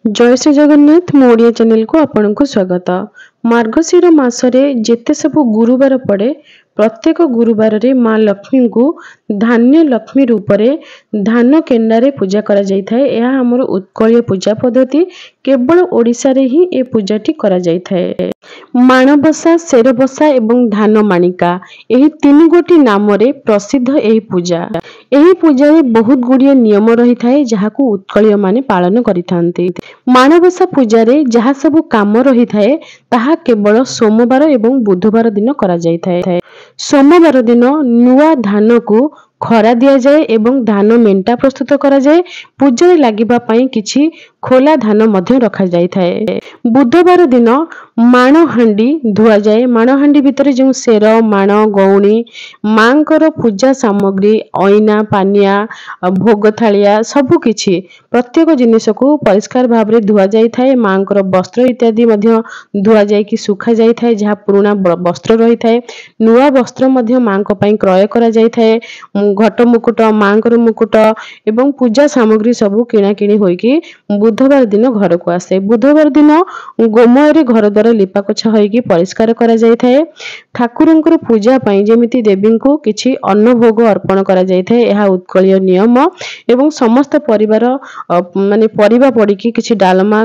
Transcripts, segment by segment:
ଜୟ ଶ୍ରୀ ଜଗନ୍ନାଥ। ମୋ ଓଡ଼ିଆ ଚ୍ୟାନେଲକୁ ଆପଣଙ୍କୁ ସ୍ୱାଗତ। ମାର୍ଗଶିର ମାସରେ ଯେତେ ସବୁ ଗୁରୁବାର ପଡ଼େ, ପ୍ରତ୍ୟେକ ଗୁରୁବାରରେ ମା ଲକ୍ଷ୍ମୀଙ୍କୁ ଧାନ୍ୟ ଲକ୍ଷ୍ମୀ ରୂପରେ ଧାନ କେଣ୍ଡାରେ ପୂଜା କରାଯାଇଥାଏ। ଏହା ଆମର ଉତ୍କଳୀୟ ପୂଜା ପଦ୍ଧତି। କେବଳ ଓଡ଼ିଶାରେ ହିଁ ଏ ପୂଜାଟି କରାଯାଇଥାଏ। ମାଣବସା, ଶେରବସା ଏବଂ ଧାନ ମାଣିକା, ଏହି ତିନି ଗୋଟି ନାମରେ ପ୍ରସିଦ୍ଧ ଏହି ପୂଜା। ଏହି ପୂଜାରେ ବହୁତ ଗୁଡ଼ିଏ ନିୟମ ରହିଥାଏ, ଯାହାକୁ ଉତ୍କଳୀୟମାନେ ପାଳନ କରିଥାନ୍ତି। ମାଣବସା ପୂଜାରେ ଯାହା ସବୁ କାମ ରହିଥାଏ, ତାହା କେବଳ ସୋମବାର ଏବଂ ବୁଧବାର ଦିନ କରାଯାଇଥାଏ। ସୋମବାର ଦିନ ନୂଆ ଧାନକୁ ଖରା ଦିଆଯାଏ ଏବଂ ଧାନ ମେଣ୍ଟା ପ୍ରସ୍ତୁତ କରାଯାଏ। ପୂଜାରେ ଲାଗିବା ପାଇଁ କିଛି ଖୋଲା ଧାନ ମଧ୍ୟ ରଖାଯାଇଥାଏ। ବୁଧବାର ଦିନ ମାଣ ହାଣ୍ଡି ଧୁଆଯାଏ। ମାଣ ହାଣ୍ଡି ଭିତରେ ଯେଉଁ ସେର, ମାଣ, ଗଉଣୀ, ମାଙ୍କର ପୂଜା ସାମଗ୍ରୀ, ଅଇନା, ପାନିଆ, ଭୋଗ ଥାଳିଆ, ସବୁ କିଛି ପ୍ରତ୍ୟେକ ଜିନିଷକୁ ପରିଷ୍କାର ଭାବରେ ଧୁଆଯାଇଥାଏ। ମାଙ୍କର ବସ୍ତ୍ର ଇତ୍ୟାଦି ମଧ୍ୟ ଧୁଆଯାଇକି ଶୁଖାଯାଇଥାଏ, ଯାହା ପୁରୁଣା ବସ୍ତ୍ର ରହିଥାଏ। ନୂଆ ବସ୍ତ୍ର ମଧ୍ୟ ମାଙ୍କ ପାଇଁ କ୍ରୟ କରାଯାଇଥାଏ। ଘଟ ମୁକୁଟ, ମାଙ୍କର ମୁକୁଟ ଏବଂ ପୂଜା ସାମଗ୍ରୀ ସବୁ କିଣାକିଣି ହୋଇକି ବୁଧବାର ଦିନ ଘରକୁ ଆସେ। ବୁଧବାର ଦିନ ଗୋମୟରେ ଘର ଦ୍ୱାର ଲିପାପୋଛା ହୋଇକି ପରିଷ୍କାର କରାଯାଇଥାଏ। ଠାକୁରଙ୍କର ପୂଜା ପାଇଁ ଯେମିତି ଦେବୀଙ୍କୁ କିଛି ଅନ୍ନ ଭୋଗ ଅର୍ପଣ କରାଯାଇଥାଏ, ଏହା ଉତ୍କଳୀୟ ନିୟମ। ଏବଂ ସମସ୍ତ ପରିବାର ମାନେ ପରିବା ପଡ଼ିକି କିଛି ଡାଲମା,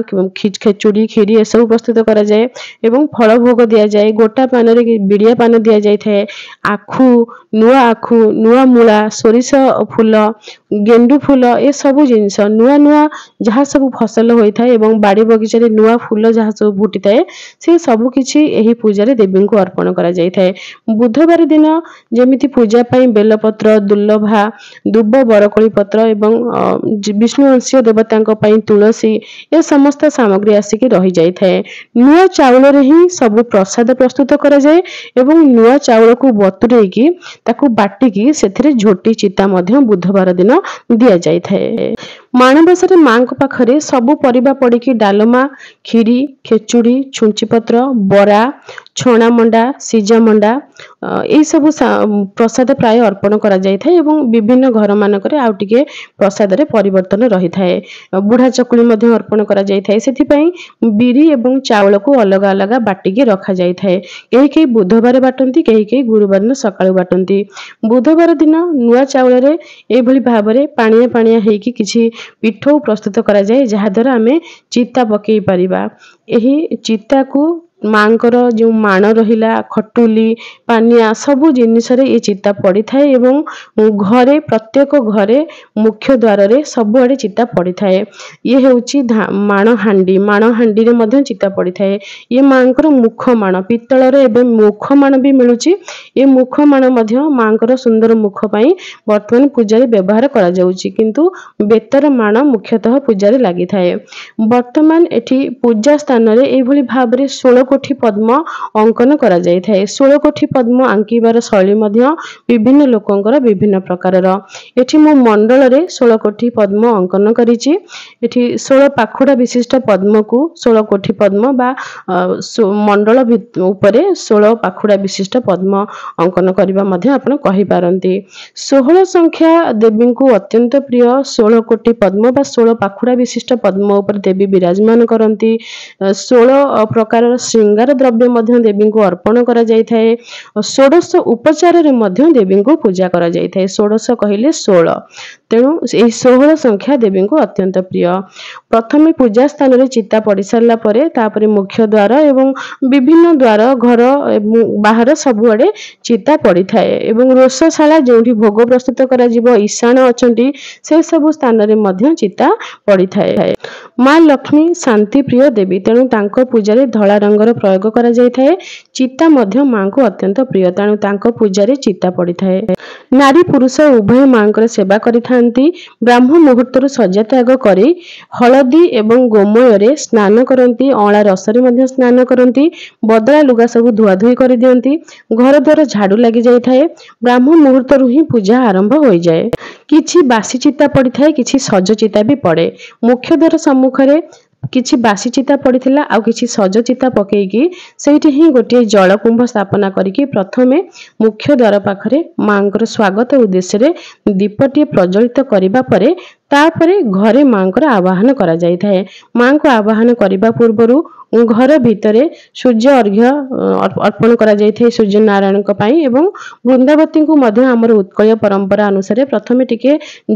ଖେଚୁଡ଼ି, କ୍ଷୀରି ଏସବୁ ପ୍ରସ୍ତୁତ କରାଯାଏ ଏବଂ ଫଳ ଭୋଗ ଦିଆଯାଏ। ଗୋଟା ପାନରେ ବିଡ଼ିଆ ପାନ ଦିଆଯାଇଥାଏ। ଆଖୁ, ନୂଆ ଆଖୁ, ନୂଆ ମୂଳା, ସୋରିଷ ଫୁଲ, ଗେଣ୍ଡୁ ଫୁଲ, ଏସବୁ ଜିନିଷ ନୂଆ ନୂଆ ଯାହା ସବୁ ଫସଲ ହୋଇଥାଏ ଏବଂ ବାଡ଼ି ବଗିଚାରେ ନୂଆ ଫୁଲ ଯାହା ସବୁ ଫୁଟିଥାଏ, ସେ ସବୁ କିଛି ଏହି ପୂଜାରେ ଦେବୀଙ୍କୁ ଅର୍ପଣ କରାଯାଇଥାଏ। ବୁଧବାର ଦିନ ଯେମିତି ପୂଜା ପାଇଁ ବେଲପତ୍ର, ଦୁର୍ଲଭା, ଦୁବ, ବରକୋଳି ପତ୍ର ଏବଂ ବିଷ୍ଣୁ ବଂଶୀୟ ଦେବତାଙ୍କ ପାଇଁ ତୁଳସୀ, ଏ ସମସ୍ତ ସାମଗ୍ରୀ ଆସିକି ରହିଯାଇଥାଏ। ନୂଆ ଚାଉଳରେ ହିଁ ସବୁ ପ୍ରସାଦ ପ୍ରସ୍ତୁତ କରାଯାଏ ଏବଂ ନୂଆ ଚାଉଳକୁ ବତୁରେଇକି ତାକୁ ବାଟିକି ସେଥିରେ ଝୋଟି ଚିତା ମଧ୍ୟ ବୁଧବାର ଦିନ ଦିଆଯାଇଥାଏ। ମାଣବସାରେ ମାଙ୍କ ପାଖରେ ସବୁ ପରିବା ପଡ଼ିକି ଡାଲମା, କ୍ଷୀରି, ଖେଚୁଡ଼ି, ଛୁଞ୍ଚି ପତ୍ର, ବରା, ଛଣା ମଣ୍ଡା, ସିଝା ମଣ୍ଡା, ଏଇସବୁ ପ୍ରସାଦ ପ୍ରାୟ ଅର୍ପଣ କରାଯାଇଥାଏ ଏବଂ ବିଭିନ୍ନ ଘରମାନଙ୍କରେ ଆଉ ଟିକେ ପ୍ରସାଦରେ ପରିବର୍ତ୍ତନ ରହିଥାଏ। ବୁଢ଼ା ଚକୁଳି ମଧ୍ୟ ଅର୍ପଣ କରାଯାଇଥାଏ। ସେଥିପାଇଁ ବିରି ଏବଂ ଚାଉଳକୁ ଅଲଗା ଅଲଗା ବାଟିକି ରଖାଯାଇଥାଏ। କେହି କେହି ବୁଧବାର ବାଟନ୍ତି, କେହି କେହି ଗୁରୁବାର ଦିନ ସକାଳୁ ବାଟନ୍ତି। ବୁଧବାର ଦିନ ନୂଆ ଚାଉଳରେ ଏଇଭଳି ଭାବରେ ପାଣିଆ ପାଣିଆ ହେଇକି କିଛି ପିଠଉ ପ୍ରସ୍ତୁତ କରାଯାଏ, ଯାହାଦ୍ୱାରା ଆମେ ଚିତା ପକେଇ ପାରିବା। ଏହି ଚିତାକୁ ମାଙ୍କର ଯେଉଁ ମାଣ ରହିଲା, ଖଟୁଲି, ପାନିଆ, ସବୁ ଜିନିଷରେ ଏ ଚିତା ପଡ଼ିଥାଏ ଏବଂ ଘରେ, ପ୍ରତ୍ୟେକ ଘରେ ମୁଖ୍ୟ ଦ୍ୱାରରେ ସବୁଆଡ଼େ ଚିତା ପଡ଼ିଥାଏ। ଇଏ ହେଉଛି ମାଣ ହାଣ୍ଡି। ମାଣ ହାଣ୍ଡିରେ ମଧ୍ୟ ଚିତା ପଡ଼ିଥାଏ। ଇଏ ମାଙ୍କର ମୁଖ ମାଣ। ପିତ୍ତଳର ଏବେ ମୁଖ ମାଣ ବି ମିଳୁଛି। ଏ ମୁଖ ମାଣ ମଧ୍ୟ ମାଙ୍କର ସୁନ୍ଦର ମୁଖ ପାଇଁ ବର୍ତ୍ତମାନ ପୂଜାରେ ବ୍ୟବହାର କରାଯାଉଛି, କିନ୍ତୁ ବେତର ମାଣ ମୁଖ୍ୟତଃ ପୂଜାରେ ଲାଗିଥାଏ। ବର୍ତ୍ତମାନ ଏଠି ପୂଜା ସ୍ଥାନରେ ଏଇଭଳି ଭାବରେ 16 କୋଠି ପଦ୍ମ ଅଙ୍କନ କରାଯାଇଥାଏ। 16 କୋଠି ପଦ୍ମ ଆଙ୍କିବାର ଶୈଳୀ ମଧ୍ୟ ବିଭିନ୍ନ ଲୋକଙ୍କର ବିଭିନ୍ନ ପ୍ରକାରର। ଏଠି ମୁଁ ମଣ୍ଡଳରେ 16 କୋଠି ପଦ୍ମ ଅଙ୍କନ କରିଛି। ଏଠି 16 ପାଖୁଡ଼ା ବିଶିଷ୍ଟ ପଦ୍ମକୁ 16 କୋଠି ପଦ୍ମ ବା ମଣ୍ଡଳ ଉପରେ 16 ପାଖୁଡ଼ା ବିଶିଷ୍ଟ ପଦ୍ମ ଅଙ୍କନ କରିବା ମଧ୍ୟ ଆପଣ କହିପାରନ୍ତି। 16 ସଂଖ୍ୟା ଦେବୀଙ୍କୁ ଅତ୍ୟନ୍ତ ପ୍ରିୟ। 16 କୋଟି ପଦ୍ମ ବା 16 ପାଖୁଡ଼ା ବିଶିଷ୍ଟ ପଦ୍ମ ଉପରେ ଦେବୀ ବିରାଜମାନ କରନ୍ତି। 16 ପ୍ରକାରର ଶୃଙ୍ଗାର ଦ୍ରବ୍ୟ ମଧ୍ୟ ଦେବୀଙ୍କୁ ଅର୍ପଣ କରାଯାଇଥାଏ। ଷୋଡ଼ଶ ଉପଚାରରେ ମଧ୍ୟ ଦେବୀଙ୍କୁ ପୂଜା କରାଯାଇଥାଏ। ଷୋଡ଼ଶ କହିଲେ 16, ତେଣୁ ଏହି 16 ସଂଖ୍ୟା ଦେବୀଙ୍କୁ ଅତ୍ୟନ୍ତ ପ୍ରିୟ। ପ୍ରଥମେ ପୂଜା ସ୍ଥାନରେ ଚିତା ପଡ଼ି ସାରିଲା ପରେ ତାପରେ ମୁଖ୍ୟ ଦ୍ୱାର ଏବଂ ବିଭିନ୍ନ ଦ୍ୱାର, ଘର ବାହାର ସବୁଆଡ଼େ ଚିତା ପଡ଼ିଥାଏ ଏବଂ ରୋଷଶାଳା ଯେଉଁଠି ଭୋଗ ପ୍ରସ୍ତୁତ କରାଯିବ, ଈଶାଣ ଅଛନ୍ତି, ସେ ସବୁ ସ୍ଥାନରେ ମଧ୍ୟ ଚିତା ପଡ଼ିଥାଏ। ମା ଲକ୍ଷ୍ମୀ ଶାନ୍ତି ପ୍ରିୟ ଦେବୀ, ତେଣୁ ତାଙ୍କ ପୂଜାରେ ଧଳା ରଙ୍ଗର ପ୍ରୟୋଗ କରାଯାଇଥାଏ। ଚିତା ମଧ୍ୟ ମାଙ୍କୁ ଅତ୍ୟନ୍ତ ପ୍ରିୟ, ତେଣୁ ତାଙ୍କ ପୂଜାରେ ଚିତା ପଡ଼ିଥାଏ। ନାରୀ ପୁରୁଷ ଉଭୟ ମାଙ୍କର ସେବା କରିଥାନ୍ତି। ବ୍ରାହ୍ମ ମୁହୂର୍ତ୍ତରୁ ଶଯ୍ୟା ତ୍ୟାଗ କରି ହଳଦୀ ଏବଂ ଗୋମୟରେ ସ୍ନାନ କରନ୍ତି। ଅଁଳା ରସରେ ମଧ୍ୟ ସ୍ନାନ କରନ୍ତି। ବଦଳା ଲୁଗା ସବୁ ଧୁଆଧୁଇ କରିଦିଅନ୍ତି। ଘର ଦ୍ୱାର ଝାଡୁ ଲାଗି ଯାଇଥାଏ। ବ୍ରାହ୍ମ ମୁହୂର୍ତ୍ତରୁ ହିଁ ପୂଜା ଆରମ୍ଭ ହୋଇଯାଏ। କିଛି ବାସି ଚିତା ପଡ଼ିଥାଏ, କିଛି ସଜ ଚିତା ବି ପଡ଼େ। ମୁଖ୍ୟ ଦ୍ୱାର ସମ୍ମୁଖରେ କିଛି ବାସି ଚିତା ପଡ଼ିଥିଲା, ଆଉ କିଛି ସଜ ଚିତା ପକେଇକି ସେଇଠି ହିଁ ଗୋଟିଏ ଜଳକୁମ୍ଭ ସ୍ଥାପନା କରିକି ପ୍ରଥମେ ମୁଖ୍ୟ ଦ୍ୱାର ପାଖରେ ମାଙ୍କର ସ୍ୱାଗତ ଉଦ୍ଦେଶ୍ୟରେ ଦୀପଟିଏ ପ୍ରଜ୍ୱଳିତ କରିବା ପରେ ତାପରେ ଘରେ ମାଙ୍କର ଆବାହନ କରାଯାଇଥାଏ। ମାଙ୍କୁ ଆବାହନ କରିବା ପୂର୍ବରୁ ଘର ଭିତରେ ସୂର୍ଯ୍ୟ ଅର୍ଘ୍ୟ ଅର୍ପଣ କରାଯାଇଥାଏ ସୂର୍ଯ୍ୟ ନାରାୟଣଙ୍କ ପାଇଁ, ଏବଂ ବୃନ୍ଦାବତୀଙ୍କୁ ମଧ୍ୟ ଆମର ଉତ୍କଳୀୟ ପରମ୍ପରା ଅନୁସାରେ ପ୍ରଥମେ ଟିକେ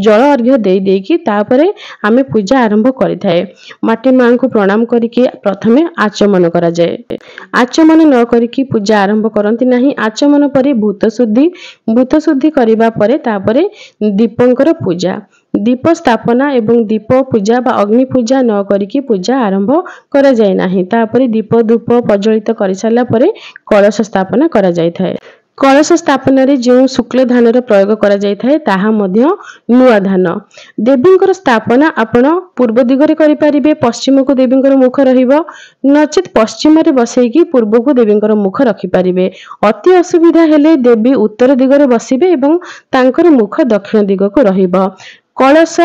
ଜଳ ଅର୍ଘ୍ୟ ଦେଇ ଦେଇକି ତାପରେ ଆମେ ପୂଜା ଆରମ୍ଭ କରିଥାଏ। ମାଟି ମାଙ୍କୁ ପ୍ରଣାମ କରିକି ପ୍ରଥମେ ଆଚମନ କରାଯାଏ। ଆଚମନ ନ କରିକି ପୂଜା ଆରମ୍ଭ କରନ୍ତି ନାହିଁ। ଆଚମନ ପରେ ଭୂତ ଶୁଦ୍ଧି, ଭୂତ ଶୁଦ୍ଧି କରିବା ପରେ ତାପରେ ଦୀପଙ୍କର ପୂଜା। ଦୀପ ସ୍ଥାପନା ଏବଂ ଦୀପ ପୂଜା ବା ଅଗ୍ନି ପୂଜା ନ କରିକି ପୂଜା ଆରମ୍ଭ କରାଯାଏ ନାହିଁ। ତାପରେ ଦୀପ ଧୂପ ପ୍ରଜ୍ୱଳିତ କରିସାରିଲା ପରେ କଳସ ସ୍ଥାପନା କରାଯାଇଥାଏ। କଳସ ସ୍ଥାପନାରେ ଯେଉଁ ଶୁକ୍ଳ ଧାନର ପ୍ରୟୋଗ କରାଯାଇଥାଏ, ତାହା ମଧ୍ୟ ନୂଆ ଧାନ। ଦେବୀଙ୍କର ସ୍ଥାପନା ଆପଣ ପୂର୍ବ ଦିଗରେ କରିପାରିବେ, ପଶ୍ଚିମକୁ ଦେବୀଙ୍କର ମୁଖ ରହିବ, ନଚେତ୍ ପଶ୍ଚିମରେ ବସେଇକି ପୂର୍ବକୁ ଦେବୀଙ୍କର ମୁଖ ରଖିପାରିବେ। ଅତି ଅସୁବିଧା ହେଲେ ଦେବୀ ଉତ୍ତର ଦିଗରେ ବସିବେ ଏବଂ ତାଙ୍କର ମୁଖ ଦକ୍ଷିଣ ଦିଗକୁ ରହିବ। କଳସ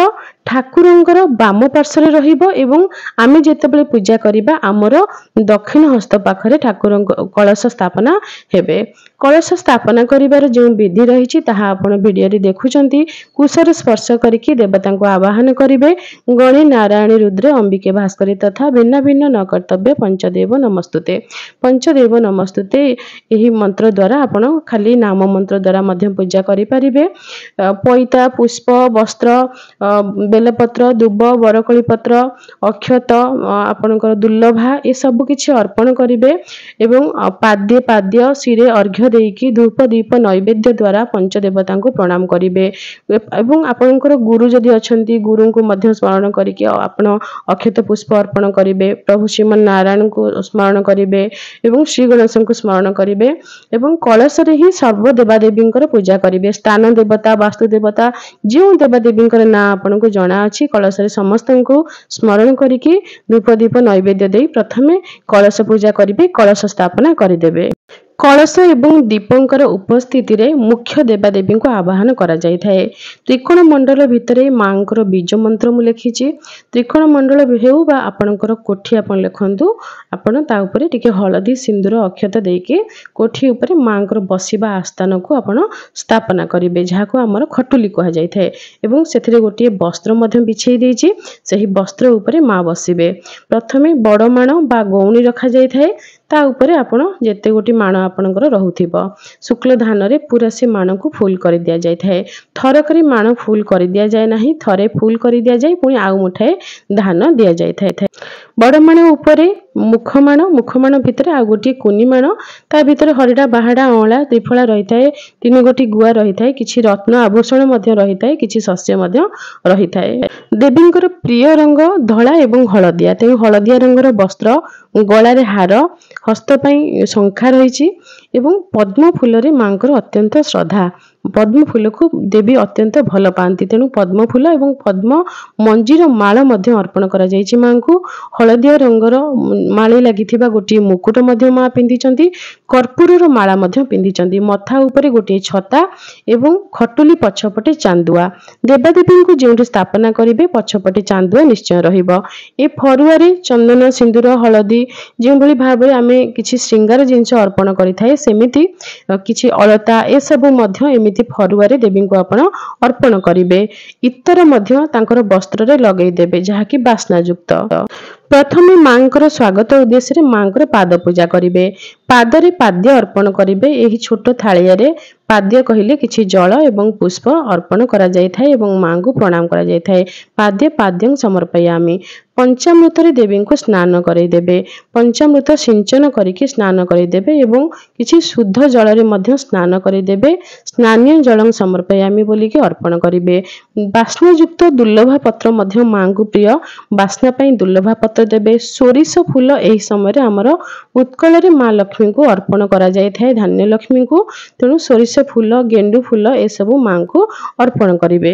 ଠାକୁରଙ୍କର ବାମ ପାର୍ଶ୍ୱରେ ରହିବ ଏବଂ ଆମେ ଯେତେବେଳେ ପୂଜା କରିବା, ଆମର ଦକ୍ଷିଣ ହସ୍ତ ପାଖରେ ଠାକୁରଙ୍କ କଳସ ସ୍ଥାପନା ହେବେ। କଳସ ସ୍ଥାପନା କରିବାର ଯେଉଁ ବିଧି ରହିଛି, ତାହା ଆପଣ ଭିଡ଼ିଓରେ ଦେଖୁଛନ୍ତି। କୁଶରେ ସ୍ପର୍ଶ କରିକି ଦେବତାଙ୍କୁ ଆବାହନ କରିବେ। ଗଣେ ନାରାୟଣୀ ରୁଦ୍ରେ ଅମ୍ବିକେ ଭାସ୍କରୀ ତଥା ଭିନ୍ନ ଭିନ୍ନ ନ କର୍ତ୍ତବ୍ୟ ପଞ୍ଚଦେବ ନମସ୍ତୁତେ, ପଞ୍ଚଦେବ ନମସ୍ତୁତେ। ଏହି ମନ୍ତ୍ର ଦ୍ୱାରା ଆପଣ ଖାଲି ନାମ ମନ୍ତ୍ର ଦ୍ୱାରା ମଧ୍ୟ ପୂଜା କରିପାରିବେ। ପଇତା, ପୁଷ୍ପ, ବସ୍ତ୍ର, ବେଲପତ୍ର, ଦୁବ, ବରକୋଳି ପତ୍ର, ଅକ୍ଷତ, ଆପଣଙ୍କର ଦୁର୍ଲଭା, ଏସବୁ କିଛି ଅର୍ପଣ କରିବେ ଏବଂ ପାଦ୍ୟ ପାଦ୍ୟ ଶିରେ ଅର୍ଘ୍ୟ ଦେଇକି ଧୂପ ଦୀପ ନୈବେଦ୍ୟ ଦ୍ୱାରା ପଞ୍ଚଦେବତାଙ୍କୁ ପ୍ରଣାମ କରିବେ। ଏବଂ ଆପଣଙ୍କର ଗୁରୁ ଯଦି ଅଛନ୍ତି, ଗୁରୁଙ୍କୁ ମଧ୍ୟ ସ୍ମରଣ କରିକି ଆପଣ ଅକ୍ଷତ ପୁଷ୍ପ ଅର୍ପଣ କରିବେ। ପ୍ରଭୁ ଶ୍ରୀମନ ନାରାୟଣଙ୍କୁ ସ୍ମରଣ କରିବେ ଏବଂ ଶ୍ରୀ ଗଣେଶଙ୍କୁ ସ୍ମରଣ କରିବେ ଏବଂ କଳସରେ ହିଁ ସର୍ବ ଦେବାଦେବୀଙ୍କର ପୂଜା କରିବେ। ସ୍ଥାନ ଦେବତା, ବାସ୍ତୁ ଦେବତା, ଯେଉଁ ଦେବାଦେବୀଙ୍କର ନାଁ ଆପଣଙ୍କୁ ଜଣା ଅଛି, କଳସରେ ସମସ୍ତଙ୍କୁ ସ୍ମରଣ କରିକି ଧୂପ ଦୀପ ନୈବେଦ୍ୟ ଦେଇ ପ୍ରଥମେ କଳସ ପୂଜା କରିବେ, କଳସ ସ୍ଥାପନା କରିଦେବେ। କଳସ ଏବଂ ଦୀପଙ୍କର ଉପସ୍ଥିତିରେ ମୁଖ୍ୟ ଦେବାଦେବୀଙ୍କୁ ଆବାହନ କରାଯାଇଥାଏ। ତ୍ରିକୋଣ ମଣ୍ଡଳ ଭିତରେ ମାଙ୍କର ବୀଜ ମନ୍ତ୍ର ମୁଁ ଲେଖିଛି। ତ୍ରିକୋଣ ମଣ୍ଡଳ ହେଉ ବା ଆପଣଙ୍କର କୋଠି ଆପଣ ଲେଖନ୍ତୁ, ଆପଣ ତା ଉପରେ ଟିକେ ହଳଦୀ, ସିନ୍ଦୁର, ଅକ୍ଷତ ଦେଇକି କୋଠି ଉପରେ ମାଙ୍କର ବସିବା ଆସ୍ଥାନକୁ ଆପଣ ସ୍ଥାପନା କରିବେ, ଯାହାକୁ ଆମର ଖଟୁଲି କୁହାଯାଇଥାଏ। ଏବଂ ସେଥିରେ ଗୋଟିଏ ବସ୍ତ୍ର ମଧ୍ୟ ବିଛେଇ ଦେଇଛି, ସେହି ବସ୍ତ୍ର ଉପରେ ମା ବସିବେ। ପ୍ରଥମେ ବଡ଼ ମାଣ ବା ଗଉଣୀ ରଖାଯାଇଥାଏ, ତା ଉପରେ ଆପଣ ଯେତେ ଗୋଟି ମାଣ ଆପଣଙ୍କର ରହୁଥିବ, ଶୁକ୍ଳ ଧାନରେ ପୁରା ସେ ମାଣକୁ ଫୁଲ କରି ଦିଆଯାଇଥାଏ। ଥରକରେ ମାଣ ଫୁଲ କରିଦିଆଯାଏ ନାହିଁ, ଥରେ ଫୁଲ କରିଦିଆଯାଏ, ପୁଣି ଆଉ ମୁଠାଏ ଧାନ ଦିଆଯାଇଥାଏ। ବଡ଼ ମାଣ ଉପରେ ମୁଖମାଣ, ମୁଖମାଣ ଭିତରେ ଆଉ ଗୋଟିଏ କୁନି ମାଣ, ତା ଭିତରେ ହରିଡ଼ା, ବାହାଡ଼ା, ଅଁଳା, ତ୍ରିଫଳା ରହିଥାଏ, 3 ଗୋଟି ଗୁଆ ରହିଥାଏ, କିଛି ରତ୍ନ ଆଭୂଷଣ ମଧ୍ୟ ରହିଥାଏ, କିଛି ଶସ୍ୟ ମଧ୍ୟ ରହିଥାଏ। ଦେବୀଙ୍କର ପ୍ରିୟ ରଙ୍ଗ ଧଳା ଏବଂ ହଳଦିଆ, ତେଣୁ ହଳଦିଆ ରଙ୍ଗର ବସ୍ତ୍ର, ଗଳାରେ ହାର, ହସ୍ତ ପାଇଁ ଶଙ୍ଖା ରହିଛି। ଏବଂ ପଦ୍ମ ଫୁଲରେ ମାଙ୍କର ଅତ୍ୟନ୍ତ ଶ୍ରଦ୍ଧା। ପଦ୍ମ ଫୁଲକୁ ଦେବୀ ଅତ୍ୟନ୍ତ ଭଲ ପାଆନ୍ତି, ତେଣୁ ପଦ୍ମ ଫୁଲ ଏବଂ ପଦ୍ମ ମଞ୍ଜିର ମାଳ ମଧ୍ୟ ଅର୍ପଣ କରାଯାଇଛି ମାଙ୍କୁ। ହଳଦିଆ ରଙ୍ଗର ମାଳି ଲାଗିଥିବା ଗୋଟିଏ ମୁକୁଟ ମଧ୍ୟ ମା ପିନ୍ଧିଛନ୍ତି, କର୍ପୂରର ମାଳା ମଧ୍ୟ ପିନ୍ଧିଛନ୍ତି। ମଥା ଉପରେ ଗୋଟିଏ ଛତା ଏବଂ ଖଟୁଲି ପଛପଟେ ଚାନ୍ଦୁଆ। ଦେବାଦେବୀଙ୍କୁ ଯେଉଁଠି ସ୍ଥାପନା କରିବେ, ପଛପଟେ ଚାନ୍ଦୁଆ ନିଶ୍ଚୟ ରହିବ। ଏ ଫରୁଆରେ ଚନ୍ଦନ, ସିନ୍ଦୁର, ହଳଦୀ, ଯେଉଁଭଳି ଭାବରେ ଆମେ କିଛି ଶୃଙ୍ଗାର ଜିନିଷ ଅର୍ପଣ କରିଥାଏ, ସେମିତି କିଛି ଅଳତା ଏସବୁ ମଧ୍ୟ ଏମିତି ଫରୁଆରେ ଦେବୀଙ୍କୁ ଆପଣ ଅର୍ପଣ କରିବେ। ଇତର ମଧ୍ୟ ତାଙ୍କର ବସ୍ତ୍ରରେ ଲଗେଇ ଦେବେ, ଯାହାକି ବାସ୍ନାଯୁକ୍ତ। ପ୍ରଥମେ ମାଙ୍କର ସ୍ୱାଗତ ଉଦ୍ଦେଶ୍ୟରେ ମାଙ୍କର ପାଦ ପୂଜା କରିବେ। ପାଦରେ ପାଦ୍ୟ ଅର୍ପଣ କରିବେ। ଏହି ଛୋଟ ଥାଳିଆରେ ପାଦ୍ୟ କହିଲେ କିଛି ଜଳ ଏବଂ ପୁଷ୍ପ ଅର୍ପଣ କରାଯାଇଥାଏ ଏବଂ ମାଙ୍କୁ ପ୍ରଣାମ କରାଯାଇଥାଏ। ପାଦ୍ୟ ପାଦ୍ୟଂ ସମର୍ପୟାମି। ପଞ୍ଚାମୃତରେ ଦେବୀଙ୍କୁ ସ୍ନାନ କରେଇଦେବେ। ପଞ୍ଚାମୃତ ସିଞ୍ଚନ କରିକି ସ୍ନାନ କରେଇଦେବେ ଏବଂ କିଛି ଶୁଦ୍ଧ ଜଳରେ ମଧ୍ୟ ସ୍ନାନ କରେଇଦେବେ। ସ୍ନାନୀୟ ଜଳଂ ସମର୍ପୟାମି ବୋଲିକି ଅର୍ପଣ କରିବେ। ବାସ୍ନାଯୁକ୍ତ ଦୁର୍ଲଭା ପତ୍ର ମଧ୍ୟ ମାଙ୍କୁ ପ୍ରିୟ, ବାସ୍ନା ପାଇଁ ଦୁର୍ଲଭା ପତ୍ର ଦେବେ। ସୋରିଷ ଫୁଲ ଏହି ସମୟରେ ଆମର ଉତ୍କଳରେ ମା ଲକ୍ଷ୍ମୀଙ୍କୁ ଅର୍ପଣ କରାଯାଇଥାଏ, ଧାନ୍ୟ ଲକ୍ଷ୍ମୀଙ୍କୁ, ତେଣୁ ସୋରିଷ ଫୁଲ, ଗେଣ୍ଡୁ ଫୁଲ ଏସବୁ ମାଙ୍କୁ ଅର୍ପଣ କରିବେ।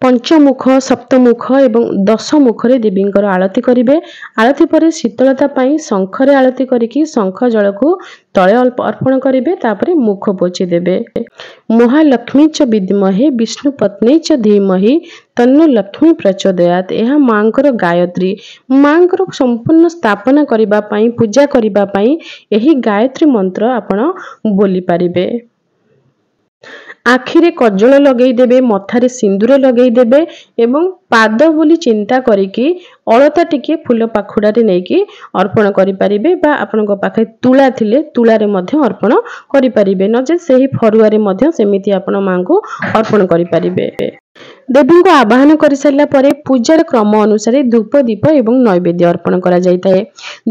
ପଞ୍ଚମୁଖ, ସପ୍ତମୁଖ ଏବଂ ଦଶମୁଖରେ ଦେବୀଙ୍କର ଆଳତି କରିବେ। ଆଳତି ପରେ ଶୀତଳତା ପାଇଁ ଶଙ୍ଖରେ ଆଳତି କରିକି ଶଙ୍ଖ ଜଳକୁ ତଳେ ଅଳ୍ପ ଅର୍ପଣ କରିବେ, ତାପରେ ମୁଖ ପୋଛି ଦେବେ। ମହାଲକ୍ଷ୍ମୀ ଚ ବିଦ୍ମହେ ବିଷ୍ଣୁ ପତ୍ନୀ ଚ ଧୀମହି ତନ୍ନ ଲକ୍ଷ୍ମୀ ପ୍ରଚୋଦୟାତ। ଏହା ମାଙ୍କର ଗାୟତ୍ରୀ। ମାଙ୍କର ସମ୍ପୂର୍ଣ୍ଣ ସ୍ଥାପନା କରିବା ପାଇଁ, ପୂଜା କରିବା ପାଇଁ ଏହି ଗାୟତ୍ରୀ ମନ୍ତ୍ର ଆପଣ ବୋଲିପାରିବେ। ଆଖିରେ କଜଳ ଲଗେଇଦେବେ, ମଥାରେ ସିନ୍ଦୁର ଲଗେଇଦେବେ ଏବଂ ପାଦ ବୋଲି ଚିନ୍ତା କରିକି ଅଳତା ଟିକିଏ ଫୁଲ ପାଖୁଡ଼ାରେ ନେଇକି ଅର୍ପଣ କରିପାରିବେ, ବା ଆପଣଙ୍କ ପାଖରେ ତୁଳା ଥିଲେ ତୁଳାରେ ମଧ୍ୟ ଅର୍ପଣ କରିପାରିବେ, ନଚେତ୍ ସେହି ଫରୁଆରେ ମଧ୍ୟ ସେମିତି ଆପଣ ମାଙ୍କୁ ଅର୍ପଣ କରିପାରିବେ। ଦେବୀଙ୍କୁ ଆବାହନ କରିସାରିଲା ପରେ ପୂଜାର କ୍ରମ ଅନୁସାରେ ଧୂପ, ଦୀପ ଏବଂ ନୈବେଦ୍ୟ ଅର୍ପଣ କରାଯାଇଥାଏ।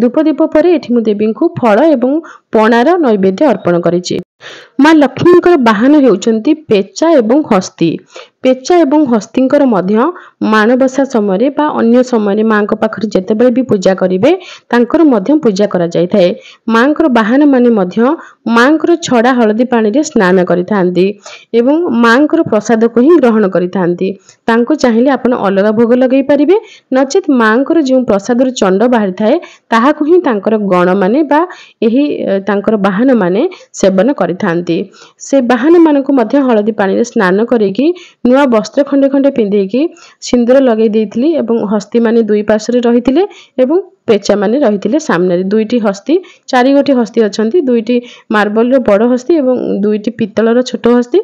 ଧୂପ ଦୀପ ପରେ ଏଠି ମୁଁ ଦେବୀଙ୍କୁ ଫଳ ଏବଂ ପଣାର ନୈବେଦ୍ୟ ଅର୍ପଣ କରିଛି। ମା ଲକ୍ଷ୍ମୀଙ୍କର ବାହନ ହେଉଛନ୍ତି ପେଚା ଏବଂ ହସ୍ତୀ। ପେଚା ଏବଂ ହସ୍ତୀଙ୍କର ମଧ୍ୟ ମାଣବସା ସମୟରେ ବା ଅନ୍ୟ ସମୟରେ ମାଙ୍କ ପାଖରେ ଯେତେବେଳେ ବି ପୂଜା କରିବେ, ତାଙ୍କର ମଧ୍ୟ ପୂଜା କରାଯାଇଥାଏ। ମାଙ୍କର ବାହନ ମାନେ ମଧ୍ୟ ମାଙ୍କର ଛଡ଼ା ହଳଦୀ ପାଣିରେ ସ୍ନାନ କରିଥାନ୍ତି ଏବଂ ମାଙ୍କର ପ୍ରସାଦକୁ ହିଁ ଗ୍ରହଣ କରିଥାନ୍ତି। ତାଙ୍କୁ ଚାହିଁଲେ ଆପଣ ଅଲଗା ଭୋଗ ଲଗେଇ ପାରିବେ, ନଚେତ୍ ମାଙ୍କର ଯେଉଁ ପ୍ରସାଦରୁ ଚଣ୍ଡ ବାହାରିଥାଏ ତାହାକୁ ହିଁ ତାଙ୍କର ଗଣମାନେ ବା ଏହି ତାଙ୍କର ବାହନ ମାନେ ସେବନ କରିଥାନ୍ତି। ସେ ବାହନମାନଙ୍କୁ ମଧ୍ୟ ହଳଦୀ ପାଣିରେ ସ୍ନାନ କରିକି ନୂଆ ବସ୍ତ୍ର ଖଣ୍ଡେ ଖଣ୍ଡେ ପିନ୍ଧେଇକି ସିନ୍ଦୁର ଲଗେଇ ଦେଇଥିଲି ଏବଂ ହସ୍ତୀମାନେ ଦୁଇ ପାର୍ଶ୍ୱରେ ରହିଥିଲେ ଏବଂ ପେଚାମାନେ ରହିଥିଲେ ସାମ୍ନାରେ। 2ଟି ହସ୍ତି, 4 ଗୋଟି ହସ୍ତି ଅଛନ୍ତି, 2ଟି ମାର୍ବଲର ବଡ଼ ହସ୍ତି ଏବଂ 2ଟି ପିତ୍ତଳର ଛୋଟ ହସ୍ତି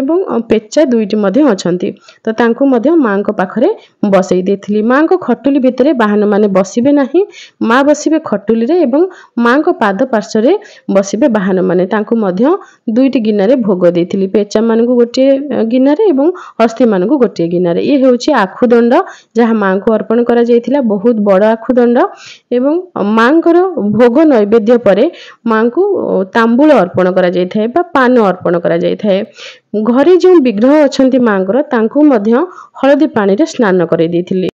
ଏବଂ ପେଚା 2ଟି ମଧ୍ୟ ଅଛନ୍ତି। ତ ତାଙ୍କୁ ମଧ୍ୟ ମାଙ୍କ ପାଖରେ ବସେଇ ଦେଇଥିଲି। ମାଙ୍କ ଖଟୁଲି ଭିତରେ ବାହନମାନେ ବସିବେ ନାହିଁ। ମା ବସିବେ ଖଟୁଲିରେ ଏବଂ ମାଙ୍କ ପାଦ ପାର୍ଶ୍ୱରେ ବସିବେ ବାହନମାନେ। ତାଙ୍କୁ ମଧ୍ୟ 2ଟି ଗିନାରେ ଭୋଗ ଦେଇଥିଲି, ପେଚାମାନଙ୍କୁ ଗୋଟିଏ ଗିନାରେ ଏବଂ ହସ୍ତୀମାନଙ୍କୁ ଗୋଟିଏ ଗିନାରେ। ଇଏ ହେଉଛି ଆଖୁଦଣ୍ଡ, ଯାହା ମାଙ୍କୁ ଅର୍ପଣ କରାଯାଇଥିଲା, ବହୁତ ବଡ଼ ଆଖୁଦଣ୍ଡ। ଏବଂ ମାଙ୍କର ଭୋଗ ନୈବେଦ୍ୟ ପରେ ମାଙ୍କୁ ତାମ୍ବୁଳ ଅର୍ପଣ କରାଯାଇଥାଏ ବା ପାନ ଅର୍ପଣ କରାଯାଇଥାଏ। ଘରେ ଯେଉଁ ବିଗ୍ରହ ଅଛନ୍ତି ମାଙ୍କର, ତାଙ୍କୁ ମଧ୍ୟ ହଳଦୀ ପାଣିରେ ସ୍ନାନ କରାଇ ଦେଇଥିଲି।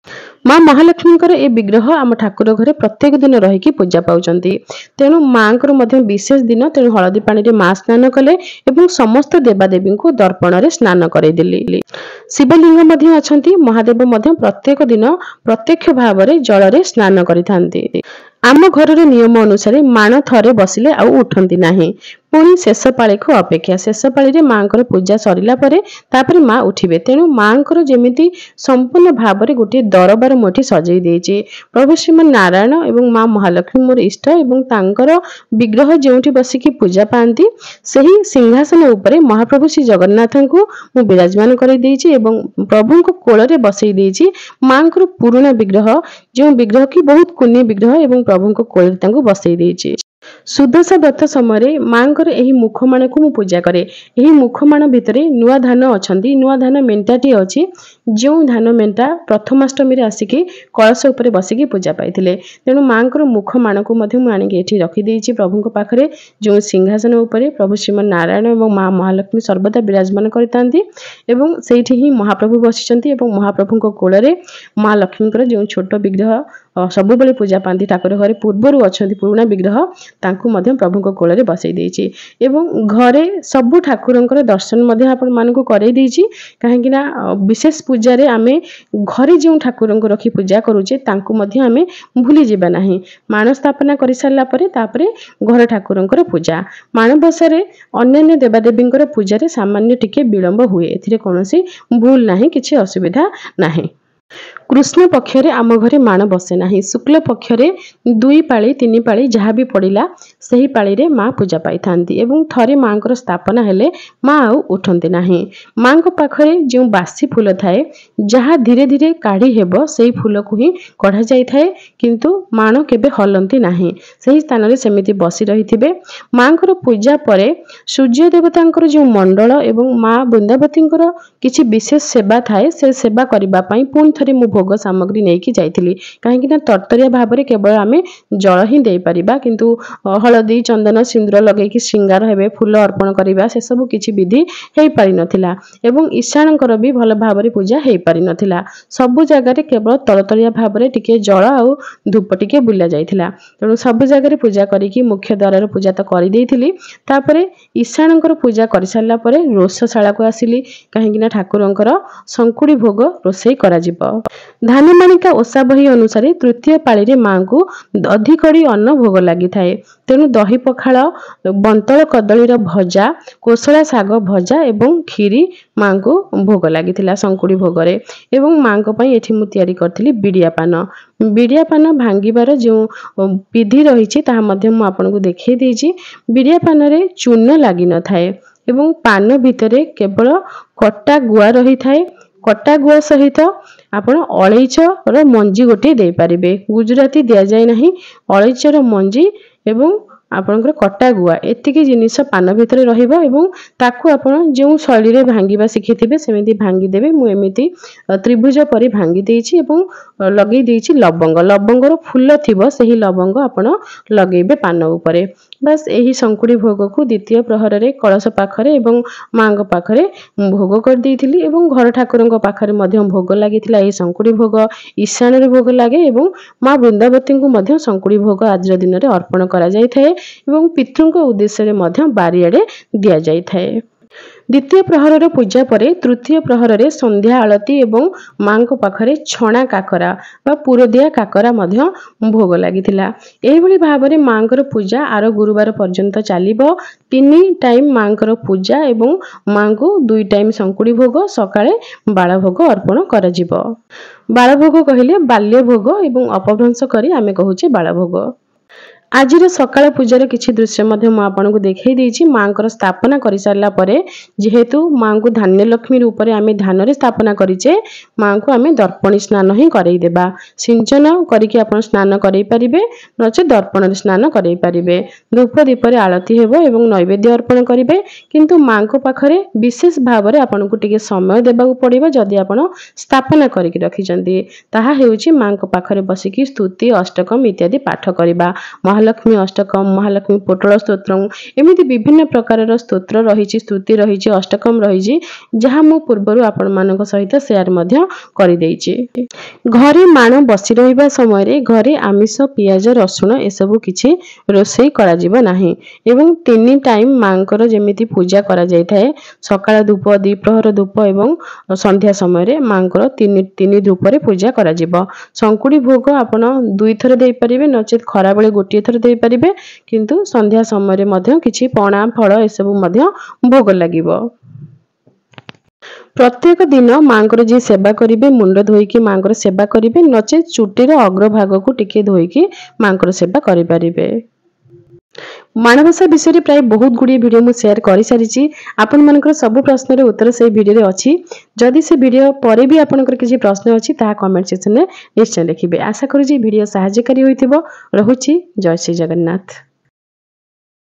ମା ମହାଲକ୍ଷ୍ମୀଙ୍କର ଏ ବିଗ୍ରହ ଆମ ଠାକୁର ଘରେ ପ୍ରତ୍ୟେକ ଦିନ ରହିକି ପୂଜା ପାଉଛନ୍ତି, ତେଣୁ ମାଙ୍କର ମଧ୍ୟ ବିଶେଷ ଦିନ, ତେଣୁ ହଳଦୀ ପାଣିରେ ମା ସ୍ନାନ କଲେ ଏବଂ ସମସ୍ତ ଦେବାଦେବୀଙ୍କୁ ଦର୍ପଣରେ ସ୍ନାନ କରାଇଦେଲି। ଶିବଲିଙ୍ଗ ମଧ୍ୟ ଅଛନ୍ତି, ମହାଦେବ ମଧ୍ୟ ପ୍ରତ୍ୟେକ ଦିନ ପ୍ରତ୍ୟକ୍ଷ ଭାବରେ ଜଳରେ ସ୍ନାନ କରିଥାନ୍ତି। ଆମ ଘରର ନିୟମ ଅନୁସାରେ ମାଣ ଥରେ ବସିଲେ ଆଉ ଉଠନ୍ତି ନାହିଁ, ପୁଣି ଶେଷ ପାଳିକୁ ଅପେକ୍ଷା। ଶେଷ ପାଳିରେ ମାଙ୍କର ପୂଜା ସରିଲା ପରେ ତାପରେ ମା ଉଠିବେ। ତେଣୁ ମାଙ୍କର ଯେମିତି ସମ୍ପୂର୍ଣ୍ଣ ଭାବରେ ଗୋଟିଏ ଦରବାର ମୁଁ ଏଠି ସଜେଇ ଦେଇଛି। ପ୍ରଭୁ ଶ୍ରୀମନ୍ ନାରାୟଣ ଏବଂ ମା ମହାଲକ୍ଷ୍ମୀ ମୋର ଇଷ୍ଟ ଏବଂ ତାଙ୍କର ବିଗ୍ରହ ଯେଉଁଠି ବସିକି ପୂଜା ପାଆନ୍ତି, ସେହି ସିଂହାସନ ଉପରେ ମହାପ୍ରଭୁ ଶ୍ରୀ ଜଗନ୍ନାଥଙ୍କୁ ମୁଁ ବିରାଜମାନ କରାଇ ଦେଇଛି ଏବଂ ପ୍ରଭୁଙ୍କ କୋଳରେ ବସେଇ ଦେଇଛି ମାଙ୍କର ପୁରୁଣା ବିଗ୍ରହ, ଯେଉଁ ବିଗ୍ରହ କି ବହୁତ କୁନି ବିଗ୍ରହ, ଏବଂ ପ୍ରଭୁଙ୍କ କୋଳରେ ତାଙ୍କୁ ବସେଇ ଦେଇଛି। ସୁଦଶା ବ୍ରତ ସମୟରେ ମାଙ୍କର ଏହି ମୁଖମାଣକୁ ମୁଁ ପୂଜା କରେ। ଏହି ମୁଖମାଣ ଭିତରେ ନୂଆ ଧାନ ଅଛନ୍ତି, ନୂଆ ଧାନ ମେଣ୍ଟାଟିଏ ଅଛି, ଯେଉଁ ଧାନ ମେଣ୍ଟା ପ୍ରଥମାଷ୍ଟମୀରେ ଆସିକି କଳସ ଉପରେ ବସିକି ପୂଜା ପାଇଥିଲେ। ତେଣୁ ମାଙ୍କର ମୁଖମାଣକୁ ମଧ୍ୟ ମୁଁ ଆଣିକି ଏଠି ରଖିଦେଇଛି ପ୍ରଭୁଙ୍କ ପାଖରେ, ଯେଉଁ ସିଂହାସନ ଉପରେ ପ୍ରଭୁ ଶ୍ରୀମନ୍ ନାରାୟଣ ଏବଂ ମା ମହାଲକ୍ଷ୍ମୀ ସର୍ବଦା ବିରାଜମାନ କରିଥାନ୍ତି ଏବଂ ସେଇଠି ହିଁ ମହାପ୍ରଭୁ ବସିଛନ୍ତି ଏବଂ ମହାପ୍ରଭୁଙ୍କ କୋଳରେ ମା ଲକ୍ଷ୍ମୀଙ୍କର ଯେଉଁ ଛୋଟ ବିଗ୍ରହ ସବୁବେଳେ ପୂଜା ପାଆନ୍ତି, ଠାକୁର ଘରେ ପୂର୍ବରୁ ଅଛନ୍ତି ପୁରୁଣା ବିଗ୍ରହ, ତାଙ୍କୁ ମଧ୍ୟ ପ୍ରଭୁଙ୍କ କୋଳରେ ବସେଇ ଦେଇଛି ଏବଂ ଘରେ ସବୁ ଠାକୁରଙ୍କର ଦର୍ଶନ ମଧ୍ୟ ଆପଣମାନଙ୍କୁ କରେଇ ଦେଇଛି। କାହିଁକି ନା ବିଶେଷ ପୂଜାରେ ଆମେ ଘରେ ଯେଉଁ ଠାକୁରଙ୍କୁ ରଖି ପୂଜା କରୁଛେ, ତାଙ୍କୁ ମଧ୍ୟ ଆମେ ଭୁଲିଯିବା ନାହିଁ। ମାଣ ସ୍ଥାପନା କରିସାରିଲା ପରେ ତାପରେ ଘର ଠାକୁରଙ୍କର ପୂଜା। ମାଣବସାରେ ଅନ୍ୟାନ୍ୟ ଦେବାଦେବୀଙ୍କର ପୂଜାରେ ସାମାନ୍ୟ ଟିକେ ବିଳମ୍ବ ହୁଏ, ଏଥିରେ କୌଣସି ଭୁଲ ନାହିଁ, କିଛି ଅସୁବିଧା ନାହିଁ। କୃଷ୍ଣ ପକ୍ଷରେ ଆମ ଘରେ ମାଣ ବସେ ନାହିଁ। ଶୁକ୍ଲ ପକ୍ଷରେ 2 ପାଳି, 3 ପାଳି ଯାହା ବି ପଡ଼ିଲା, ସେହି ପାଳିରେ ମା ପୂଜା ପାଇଥାନ୍ତି ଏବଂ ଥରେ ମାଙ୍କର ସ୍ଥାପନା ହେଲେ ମା ଆଉ ଉଠନ୍ତି ନାହିଁ। ମାଙ୍କ ପାଖରେ ଯେଉଁ ବାସି ଫୁଲ ଥାଏ, ଯାହା ଧୀରେ ଧୀରେ କାଢ଼ି ହେବ, ସେଇ ଫୁଲକୁ ହିଁ କଢ଼ାଯାଇଥାଏ, କିନ୍ତୁ ମାଣ କେବେ ହଲନ୍ତି ନାହିଁ, ସେହି ସ୍ଥାନରେ ସେମିତି ବସି ରହିଥିବେ। ମାଙ୍କର ପୂଜା ପରେ ସୂର୍ଯ୍ୟ ଦେବତାଙ୍କର ଯେଉଁ ମଣ୍ଡଳ ଏବଂ ମା ବୃନ୍ଦାବତୀଙ୍କର କିଛି ବିଶେଷ ସେବା ଥାଏ, ସେ ସେବା କରିବା ପାଇଁ ପୁଣି ଥରେ ମୁଁ ଭୋଗ ସାମଗ୍ରୀ ନେଇକି ଯାଇଥିଲି। କାହିଁକି ନା ତରତରିଆ ଭାବରେ କେବଳ ଆମେ ଜଳ ହିଁ ଦେଇପାରିବା, କିନ୍ତୁ ହଳଦୀ, ଚନ୍ଦନ, ସିନ୍ଦୁର ଲଗେଇକି ଶୃଙ୍ଗାର ହେବେ, ଫୁଲ ଅର୍ପଣ କରିବା, ସେସବୁ କିଛି ବିଧି ହେଇପାରିନଥିଲା ଏବଂ ଈଶାଣଙ୍କର ବି ଭଲ ଭାବରେ ପୂଜା ହେଇପାରିନଥିଲା। ସବୁ ଜାଗାରେ କେବଳ ତରତରିଆ ଭାବରେ ଟିକେ ଜଳ ଆଉ ଧୂପ ଟିକେ ବୁଲା ଯାଇଥିଲା। ତେଣୁ ସବୁ ଜାଗାରେ ପୂଜା କରିକି ମୁଖ୍ୟ ଦ୍ୱାରର ପୂଜା ତ କରିଦେଇଥିଲି। ତାପରେ ଈଶାଣଙ୍କର ପୂଜା କରିସାରିଲା ପରେ ରୋଷଶାଳାକୁ ଆସିଲି, କାହିଁକି ନା ଠାକୁରଙ୍କର ଶଙ୍କୁଡ଼ି ଭୋଗ ରୋଷେଇ କରାଯିବ। ଧାନମାଣିକା ଓଷା ବହି ଅନୁସାରେ ତୃତୀୟ ପାଳିରେ ମାଙ୍କୁ ଦଧିକଡ଼ି ଅନ୍ନ ଭୋଗ ଲାଗିଥାଏ। ତେଣୁ ଦହି ପଖାଳ, ବନ୍ତଳ କଦଳୀର ଭଜା, କୋଶଳା ଶାଗ ଭଜା ଏବଂ କ୍ଷୀରି ମାଙ୍କୁ ଭୋଗ ଲାଗିଥିଲା ଶଙ୍କୁଡ଼ି ଭୋଗରେ। ଏବଂ ମାଙ୍କ ପାଇଁ ଏଠି ମୁଁ ତିଆରି କରିଥିଲି ବିଡ଼ିଆ ପାନ। ବିଡ଼ିଆ ପାନ ଭାଙ୍ଗିବାର ଯେଉଁ ବିଧି ରହିଛି, ତାହା ମଧ୍ୟ ମୁଁ ଆପଣଙ୍କୁ ଦେଖାଇ ଦେଇଛି। ବିଡ଼ିଆ ପାନରେ ଚୂନ ଲାଗିନଥାଏ ଏବଂ ପାନ ଭିତରେ କେବଳ କଟା ଗୁଆ ରହିଥାଏ। କଟା ଗୁଆ ସହିତ ଆପଣ ଅଳେଇଚର ମଞ୍ଜି ଗୋଟିଏ ଦେଇପାରିବେ, ଗୁଜୁରାତି ଦିଆଯାଏ ନାହିଁ। ଅଳେଇଚର ମଞ୍ଜି ଏବଂ ଆପଣଙ୍କର କଟା ଗୁଆ, ଏତିକି ଜିନିଷ ପାନ ଭିତରେ ରହିବ ଏବଂ ତାକୁ ଆପଣ ଯେଉଁ ଶୈଳୀରେ ଭାଙ୍ଗିବା ଶିଖିଥିବେ ସେମିତି ଭାଙ୍ଗିଦେବେ। ମୁଁ ଏମିତି ତ୍ରିଭୁଜ ପରି ଭାଙ୍ଗି ଦେଇଛି ଏବଂ ଲଗେଇ ଦେଇଛି ଲବଙ୍ଗ। ଲବଙ୍ଗର ଫୁଲ ଥିବ, ସେହି ଲବଙ୍ଗ ଆପଣ ଲଗେଇବେ ପାନ ଉପରେ। ବାସ୍, ଏହି ଶଙ୍କୁଡ଼ି ଭୋଗକୁ ଦ୍ୱିତୀୟ ପ୍ରହରରେ କଳସ ପାଖରେ ଏବଂ ମାଆଙ୍କ ପାଖରେ ଭୋଗ କରିଦେଇଥିଲି ଏବଂ ଘର ଠାକୁରଙ୍କ ପାଖରେ ମଧ୍ୟ ଭୋଗ ଲାଗିଥିଲା। ଏହି ଶଙ୍କୁଡ଼ି ଭୋଗ ଈଶାନରେ ଭୋଗ ଲାଗେ ଏବଂ ମା ବୃନ୍ଦାବତୀଙ୍କୁ ମଧ୍ୟ ଶଙ୍କୁଡ଼ି ଭୋଗ ଆଜିର ଦିନରେ ଅର୍ପଣ କରାଯାଇଥାଏ ଏବଂ ପିତୃଙ୍କ ଉଦ୍ଦେଶ୍ୟରେ ମଧ୍ୟ ବାରିଆଡ଼େ ଦିଆଯାଇଥାଏ। ଦ୍ୱିତୀୟ ପ୍ରହରର ପୂଜା ପରେ ତୃତୀୟ ପ୍ରହରରେ ସନ୍ଧ୍ୟା ଆଳତୀ ଏବଂ ମାଙ୍କ ପାଖରେ ଛଣା କାକରା ବା ପୁରଦିଆ କାକରା ମଧ୍ୟ ଭୋଗ ଲାଗିଥିଲା। ଏହିଭଳି ଭାବରେ ମାଙ୍କର ପୂଜା ଆର ଗୁରୁବାର ପର୍ଯ୍ୟନ୍ତ ଚାଲିବ। 3 ଟାଇମ୍ ମାଙ୍କର ପୂଜା ଏବଂ ମାଙ୍କୁ 2 ଟାଇମ୍ ଶଙ୍କୁଡ଼ି ଭୋଗ, ସକାଳେ ବାଳଭୋଗ ଅର୍ପଣ କରାଯିବ। ବାଳଭୋଗ କହିଲେ ବାଲ୍ୟ ଭୋଗ ଏବଂ ଅପଭ୍ରଂଶ କରି ଆମେ କହୁଛେ ବାଳଭୋଗ। ଆଜିର ସକାଳ ପୂଜାର କିଛି ଦୃଶ୍ୟ ମଧ୍ୟ ମୁଁ ଆପଣଙ୍କୁ ଦେଖାଇ ଦେଇଛି। ମାଙ୍କର ସ୍ଥାପନା କରିସାରିଲା ପରେ, ଯେହେତୁ ମାଙ୍କୁ ଧାନ୍ୟଲକ୍ଷ୍ମୀ ରୂପରେ ଆମେ ଧାନରେ ସ୍ଥାପନା କରିଛେ, ମାଙ୍କୁ ଆମେ ଦର୍ପଣୀ ସ୍ନାନ ହିଁ କରେଇଦେବା। ସିଞ୍ଚନ କରିକି ଆପଣ ସ୍ନାନ କରେଇ ପାରିବେ, ନଚେତ ଦର୍ପଣରେ ସ୍ନାନ କରେଇ ପାରିବେ। ଧୂପ ଦୀପରେ ଆଳତୀ ହେବ ଏବଂ ନୈବେଦ୍ୟ ଅର୍ପଣ କରିବେ। କିନ୍ତୁ ମାଙ୍କ ପାଖରେ ବିଶେଷ ଭାବରେ ଆପଣଙ୍କୁ ଟିକେ ସମୟ ଦେବାକୁ ପଡ଼ିବ ଯଦି ଆପଣ ସ୍ଥାପନା କରିକି ରଖିଛନ୍ତି। ତାହା ହେଉଛି ମାଙ୍କ ପାଖରେ ବସିକି ସ୍ତୁତି, ଅଷ୍ଟକମ ଇତ୍ୟାଦି ପାଠ କରିବା। ମହାଲକ୍ଷ୍ମୀ ଅଷ୍ଟକମ, ମହାଲକ୍ଷ୍ମୀ ପୋଟଳ ସ୍ତୋତ୍ରମ, ଏମିତି ବିଭିନ୍ନ ପ୍ରକାରର ସ୍ତୋତ୍ର ରହିଛି, ସ୍ତୁତି ରହିଛି, ଅଷ୍ଟକମ ରହିଛି, ଯାହା ମୁଁ ପୂର୍ବରୁ ଆପଣମାନଙ୍କ ସହିତ ସେୟାର ମଧ୍ୟ କରିଦେଇଛି। ଘରେ ମାଣ ବସି ରହିବା ସମୟରେ ଘରେ ଆମିଷ, ପିଆଜ, ରସୁଣ ଏସବୁ କିଛି ରୋଷେଇ କରାଯିବ ନାହିଁ ଏବଂ 3 ଟାଇମ୍ ମାଙ୍କର ଯେମିତି ପୂଜା କରାଯାଇଥାଏ, ସକାଳ ଧୂପ, ଦ୍ୱିପ୍ରହର ଧୂପ ଏବଂ ସନ୍ଧ୍ୟା ସମୟରେ ମାଙ୍କର 3 3 ଧୂପରେ ପୂଜା କରାଯିବ। ଶଙ୍କୁଡ଼ି ଭୋଗ ଆପଣ 2 ଥର ଦେଇପାରିବେ, ନଚେତ ଖରାବେଳେ ଗୋଟିଏ ଥର ଦେଇପାରିବେ, କିନ୍ତୁ ସନ୍ଧ୍ୟା ସମୟରେ ମଧ୍ୟ କିଛି ପଣା, ଫଳ ଏସବୁ ମଧ୍ୟ ଭୋଗ ଲାଗିବ। ପ୍ରତ୍ୟେକ ଦିନ ମାଙ୍କର ଯିଏ ସେବା କରିବେ ମୁଣ୍ଡ ଧୋଇକି ମାଙ୍କର ସେବା କରିବେ, ନଚେତ ଚୁଟିର ଅଗ୍ରଭାଗକୁ ଟିକେ ଧୋଇକି ମାଙ୍କର ସେବା କରିପାରିବେ। ମାଣବସା ବିଷୟରେ ପ୍ରାୟ ବହୁତ ଗୁଡ଼ିଏ ଭିଡ଼ିଓ ମୁଁ ସେୟାର କରିସାରିଛି। ଆପଣମାନଙ୍କର ସବୁ ପ୍ରଶ୍ନର ଉତ୍ତର ସେଇ ଭିଡ଼ିଓରେ ଅଛି। ଯଦି ସେ ଭିଡ଼ିଓ ପରେ ବି ଆପଣଙ୍କର କିଛି ପ୍ରଶ୍ନ ଅଛି, ତାହା କମେଣ୍ଟ ସେକ୍ସନରେ ନିଶ୍ଚୟ ଲେଖିବେ। ଆଶା କରୁଛି ଭିଡ଼ିଓ ସାହାଯ୍ୟକାରୀ ହୋଇଥିବ। ରହୁଛି, ଜୟ ଶ୍ରୀ ଜଗନ୍ନାଥ।